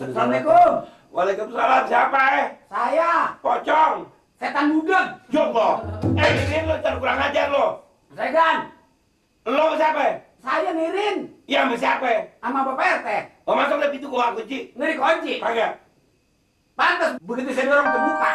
Assalamualaikum. Waalaikumsalam, siapa Saya. Pocong. Setan budeg. Jogo. Nirin lo jangan kurang ajar lo. Regan. Lo siapa? Saya Nirin. Iya, sama siapa? Sama Bapak RT. Oh, masuk ke pintu gua kunci. Ngeri kunci. Kagak. Pantas begitu saya dorong terbuka.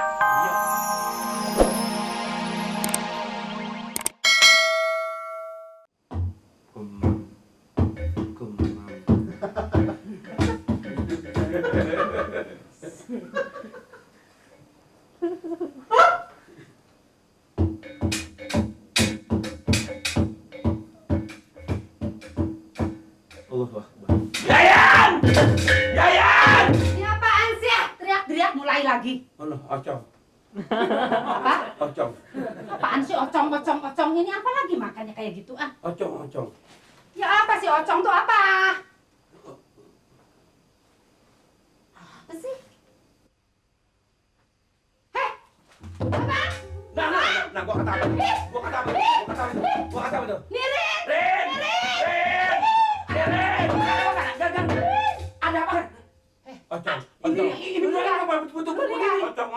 Yayan! Yayan! Ini apaan sih? Teriak-teriak mulai lagi. Ono, ocong. Apa? Ocong. Apaan sih ocong? Ini apa lagi makanya kayak gitu ah? Ocong. Ya apa sih ocong tuh apa? Apa sih? Heh! Apa? Nah, gua kata apa? Gua kata apa tuh? Nirin! Rin! Ada apa? Ocong. Ini beneran apa betul begini? Ocong.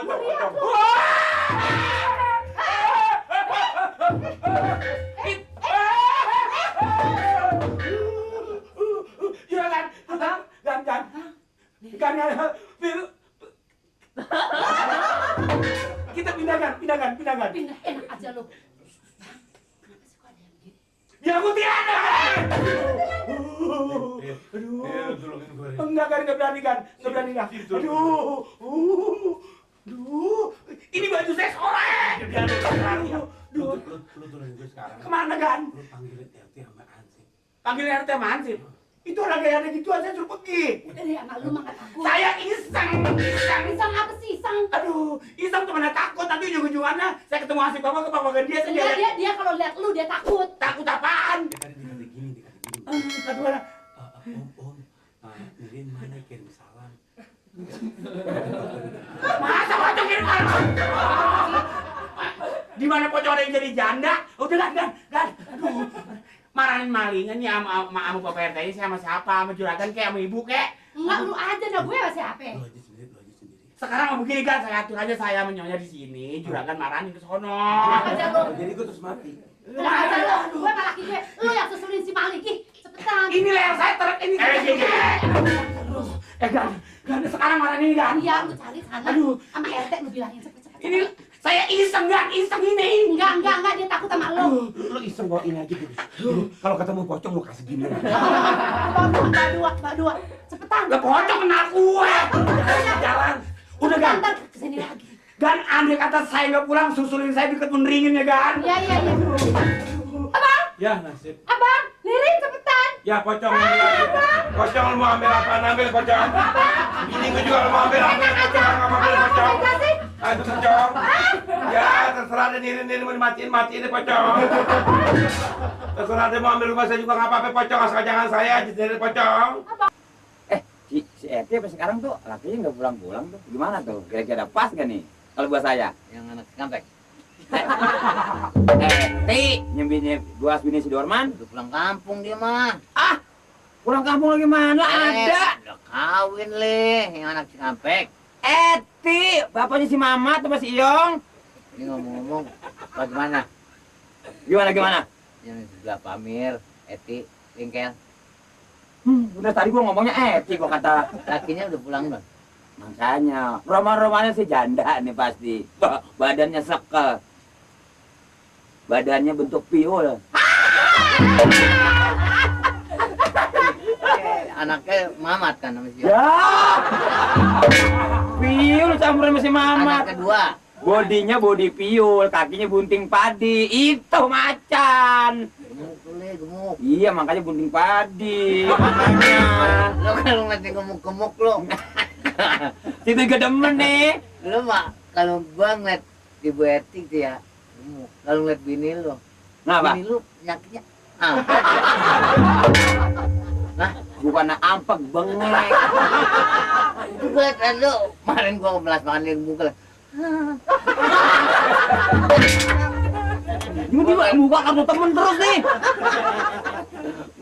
Gan. Kita pindahkan. Pindah enak aja lo. Kenapa sih kok ada yang begini? Biar aku tiada. Tolongin gue. Enggak berani kan. Aduh. Ini baju saya sore. Biar lu sekarang ya. Lu tolongin gue sekarang. Kemana kan? Lu panggilin RT sama Hansip. Panggil RT sama Hansip. Itu orang kayak ada gituan saya suruh pergi. Udah deh anak lu mah gak takut. Saya iseng. Iseng apa sih iseng? Aduh, iseng tuh mana takut. Nanti ujung-ujungannya saya ketemu Hansip bapak ke dia saya Enggak, dia kalau lihat lu dia takut. takut apaan? Dia tadi dikata gini. Kata mana? Om, Nirin mana kirim salam. Masa pocong kirim salam? Di mana pocong ada yang jadi janda? Udah kan. Aduh. Marahin malingan ya sama Bapak RT ini saya sama siapa? Sama juragan kayak sama ibu kek? Enggak lu aja dah gue sama siapa? Lu aja sendiri. Sekarang mau begini kan, saya atur aja saya menyonya di sini, juragan marahin ke sono. Aja lu. Jadi gue terus mati. Udah aja lu. Gue sama laki gue. Lu yang susulin si Malik ih. Cepetan. Ini leher saya ini. Gan, sekarang marahin ini kan? Iya, lu cari sana. Aduh. Sama RT lu bilangin cepet. Ini saya iseng ini. Enggak, dia takut sama lu. Lu iseng bawa ini aja gitu. Kalau ketemu pocong lu kasih gini. Dua. Cepetan. Lah pocong kenal gue. Jalan. Udah Gan. Ntar kesini lagi. Gan, andai kata saya nggak pulang, susulin saya di kebun ringin ya Gan. Iya. Abang, Ya, nasib. abang, Nirin cepetan. Ya, pocong. Pocong lu mau ambil apa? Ambil pocong. Ini gue juga mau ambil. Pocong. Aduh, pocong. Ya, terserah deh Nirin mau dimatiin deh pocong. Terserah deh mau ambil rumah saya juga nggak apa-apa pocong. Asal jangan saya jadi pocong. Si Eti sampai sekarang tuh lakinya nggak pulang-pulang tuh. Gimana tuh? Kira-kira pas gak nih? Kalau buat saya. Yang anak kampek Eti nyembini dua bini si Dorman. udah pulang kampung dia mah. Pulang kampung lagi mana? Ada. Udah kawin leh yang anak Cikampek. Eti, bapaknya si Mamat sama si Iyong. Ini ngomong-ngomong bagaimana? Gimana? Yang sebelah Pamir, Eti, Bengkel. Udah tadi gua ngomongnya Eti gua kata. Lakinya udah pulang belum? Makanya, roman-romannya si janda nih pasti. Badannya sekel. Badannya bentuk piul. Anaknya Mamat kan namanya si Ya. Piul campuran sama si Mamat. Anak kedua. Bodinya bodi piul, kakinya bunting padi. Itu macan. Gemuk. Iya, makanya bunting padi. Makanya. Lo kalau ngeliatin gemuk-gemuk lo. Situ juga demen nih. Lo mah kalau gua ngeliat Ibu Eti tuh ya gemuk. Kalau ngeliat bini lo. Kenapa? Bini lo penyakitnya Nah, Bukan ampek, bengek. itu gue liat lo. Kemarin gua kebelas makan di muka. Tiba-tiba buka kartu temen terus nih.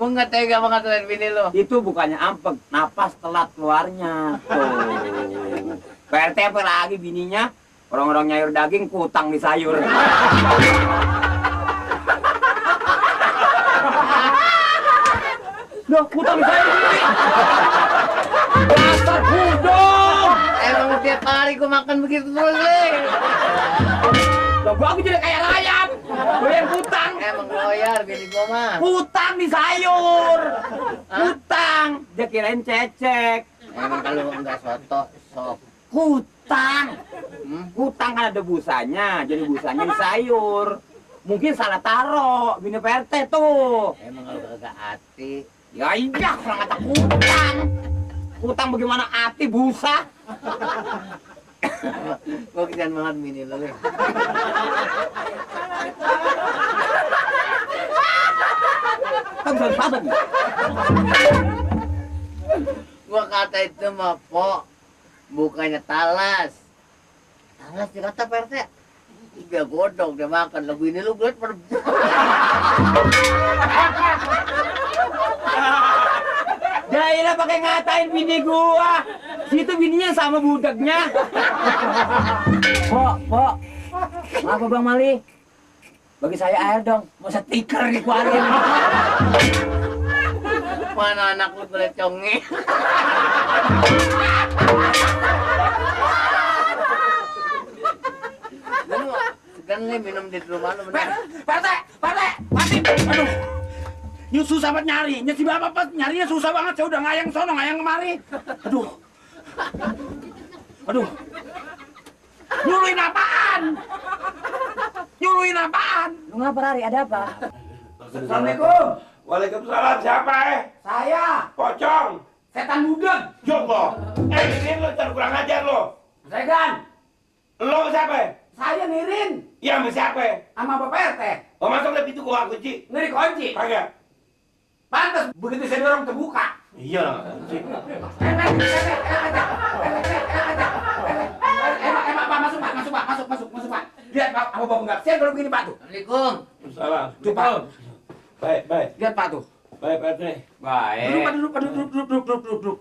Gua nggak tega banget lihat bini lo. Itu bukannya ampeg, napas telat keluarnya. Tuh. Pak RT apa lagi bininya? Orang-orang nyayur daging kutang di sayur. Loh, kutang di sayur ini. Dasar budong. Emang tiap hari gua makan begitu terus, Le. Loh, gua jadi kayak ayam. Doyan kutang. Emang loyar bini gua mah. Kutang di sayur. Kutang. Dia kirain cecek. Emang kalau enggak soto, sop. Kutang. Kutang kan ada busanya, jadi busanya di sayur. Mungkin salah taro, bini Pak RT tuh. Emang kalau kagak hati. Ya iya, orang kata kutang. Kutang bagaimana ati busa? Gua kesian banget bini lo, Le. Kan bisa disabet nih. Gua kata itu mah, Po. Bukannya talas. Talas dikata Pak RT. Dia godong, dia makan. Lagu ini lu gue Jailah pakai ngatain bini gua. Situ bininya sama budaknya. Pok. Maaf Bang Mali. Bagi saya air dong. Mau stiker dikeluarin. Mana anak lu boleh conge. Lu segan Le minum di rumah lu bener. Pak RT, mati. Aduh. Ini susah banget nyarinya si bapak, nyarinya susah banget. Saya udah ngayang sono, ngayang kemari. Aduh. Nyuluin apaan? Lu ngapa Rari? Ada apa? Assalamualaikum. Waalaikumsalam, siapa Saya Pocong. setan budeg. Joko. Ini lo jangan kurang ajar lo. Regan, Lo siapa? saya Nirin Iya, sama siapa? sama Bapak RT. Oh, masuk lebih itu gua kunci. Ngeri kunci. Kagak. Pantes begitu saya dorong terbuka. Iya, kunci. Masuk Pak. Lihat Pak, apa Bapak enggak? Saya kalau begini Pak tuh. Assalamualaikum. Salam. Tuh Pak. Baik. Lihat Pak tuh. Baik, Pak RT. Baik. Duduk.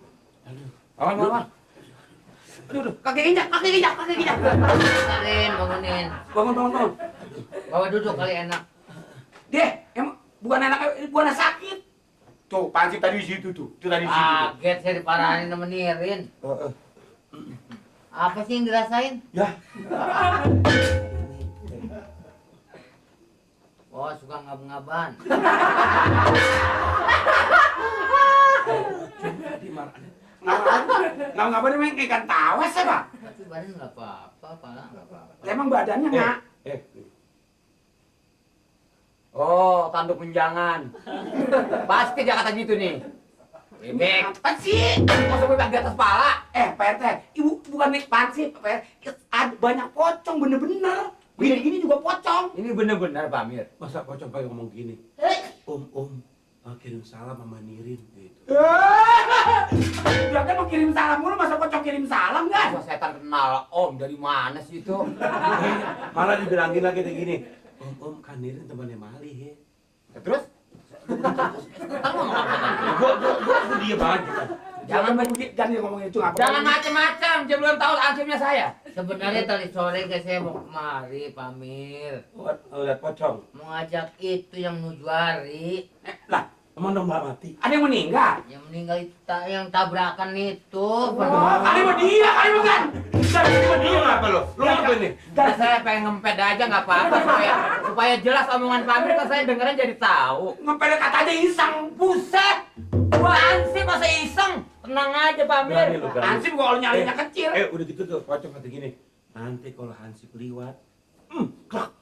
Awan. Aduh, kaki injak. Bangunin, bangunin. Bangun. Bawa duduk kali enak. Deh, emang bukan sakit. Tuh, pancip tadi di situ tuh. Itu tadi di situ. Kaget saya diparahin sama Nirin. Apa sih yang dirasain? Ya. Oh, suka ngab-ngaban. Ngapa dia main ikan tawas ya, Pak? Tapi badan nggak apa-apa, pala nggak apa-apa. Emang badannya nggak? Oh, tanduk menjangan. Pasti dia kata gitu nih. Bebek. Apa sih? Masa bebek di atas pala? Pak RT, Ibu bukan nih pansip, Pak RT. Ada banyak pocong, bener-bener. Gini juga pocong. Ini bener-bener Pak Amir. Masa Pocong kayak ngomong gini? Om, kirim salam sama Nirin gitu. Dia kan mau kirim salam mulu, masa pocong kirim salam kan? Wah, setan kenal Om dari mana sih itu? Malah dibilangin lagi kayak gini. Om, kan Nirin temannya Mali ya. Terus? Gua diem aja. Jangan ngomong itu apa? Jangan macam-macam, dia belum tahu ansipnya saya. Sebenarnya tadi sore guys saya mau kemari, Pamir. Lihat Pocong. Mau ngajak itu yang nuju hari. Lah, Emang udah mbak mati? ada yang meninggal. Yang meninggal itu yang tabrakan itu. Kali mah dia, kali bukan. Dia ngapa lo? Lo ngapa nih? Dan saya pengen ngempet aja nggak apa-apa supaya jelas omongan Pak Amir kan saya dengerin jadi tahu. Ngepele kata aja iseng. Buset, gua ansip masa iseng. Tenang aja Pak Amir. Berani lu, berani. Hansip kalau nyalinya kecil. Udah gitu tuh, Pocong kata gini. Nanti kalau Hansip liwat, klak.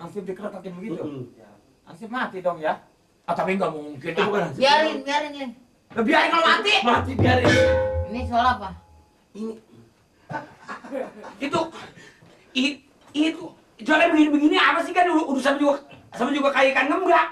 Ansip dikerotokin begitu. Mm-mm. Ansip mati dong ya. Ah, tapi nggak mungkin. Itu bukan Hansip. Biarin, Le. Biarin kalau mati. Mati biarin. Ini soal apa? Itu jalan begini-begini apa sih kan udah sama juga kayak ikan ngembrang.